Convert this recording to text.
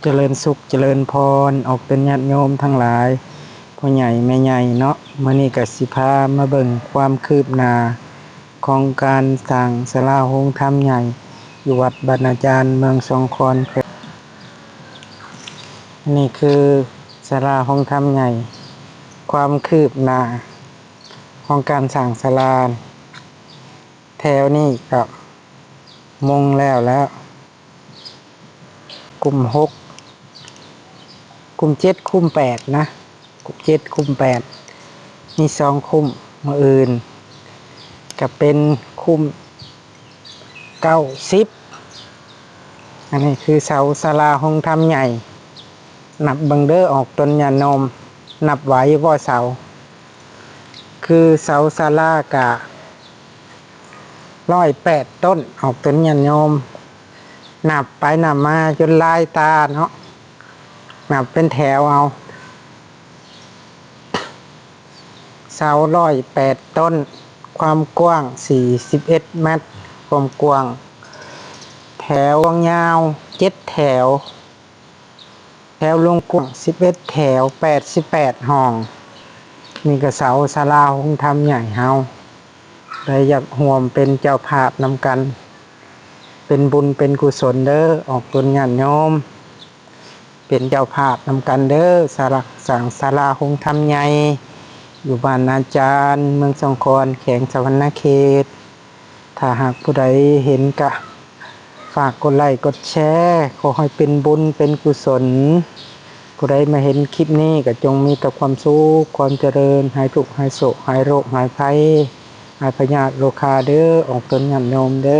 ຈະເລີນສຸກຈະເລີນພອນ ອອກຕົນຍາດໂຍມທັງຫຼາຍ ພໍ່ໃຫຍ່ແມ່ໃຫຍ່ເນາະ. ມື້ນີ້ກະຊິພາມາເບິ່ງຄວາມຄືບໜ້າຂອງການສ້າງສາລາໂຮງທຳໃຫຍ່ ຢູ່ວັດບ້ານອາຈານ ເມືອງສອງຄອນ. ອັນນີ້ຄືສາລາໂຮງທຳໃຫຍ່ ຄວາມຄືບໜ້າຂອງການສ້າງສາລາ ແຖວນີ້ກະມຸງແລ້ວແລ້ວ ກຸ່ມຫົກ ກຸ່ມເຈັດ ຄຸ້ມແປດນະ ກຸ່ມເຈັດ ຄຸ້ມແປດ ມີສອງຄຸ້ມ. ມື້ອື່ນກະເປັນຄຸ້ມເກົ້າ ສິບ. ອັນນີ້ຄືເສົາສາລາໂຮງທຳໃຫຍ່ ນັບເບິ່ງເດີ ອອກຕົນຍາດໂຍມ ນັບໄຫວບໍ່ເສົາ? ຄືເສົາສາລາກະຮ້ອຍແປດຕົ້ນ ອອກຕົນຍາດໂຍມ ນັບໄປນັບມາຈົນລາຍຕາເນາະ ນັບເປັນແຖວເອົາ. ເສົາຮ້ອຍແປດຕົ້ນ ຄວາມກວ້າງສີ່ສິບເອັດແມັດ ຄວາມກວ້າງ ແຖວກວ້າງຍາວເຈັດແຖວ ແຖວລວງກວ້າງສິບເອັດແຖວ ແປດສິບແປດຫ້ອງ. ນີ້ກະເສົາສາລາໂຮງທຳໃຫຍ່ເຮົາ ໄດ້ຢາກຮ່ວມເປັນເຈົ້າພາບນຳກັນ ເປັນບຸນເປັນກຸສົນເດີ ອອກຕົນຍາດໂຍມ ເປັນເຈົ້າພາບນຳກັນເດີ ສາລາ ສ້າງສາລາໂຮງທຳໃຫຍ່ ຢູ່ບ້ານອາຈານ ເມືອງສອງຄອນ ແຂວງສະຫວັນນະເຂດ. ຖ້າຫາກຜູ້ໃດເຫັນກະຝາກກົດໄລ້ກົດແຊ ຂໍໃຫ້ເປັນບຸນເປັນກຸສົນ. ຜູ້ໃດມາເຫັນຄລິບນີ້ກະຈົ່ງມີແຕ່ຄວາມສຸກຄວາມຈະເລີນ ຫາຍທຸກຫາຍໂສກຫາຍໂລກຫາຍໄພ ຫາຍພະຍາດໂລຄາເດີ ອອກຕົນຍາດໂຍມເດີ.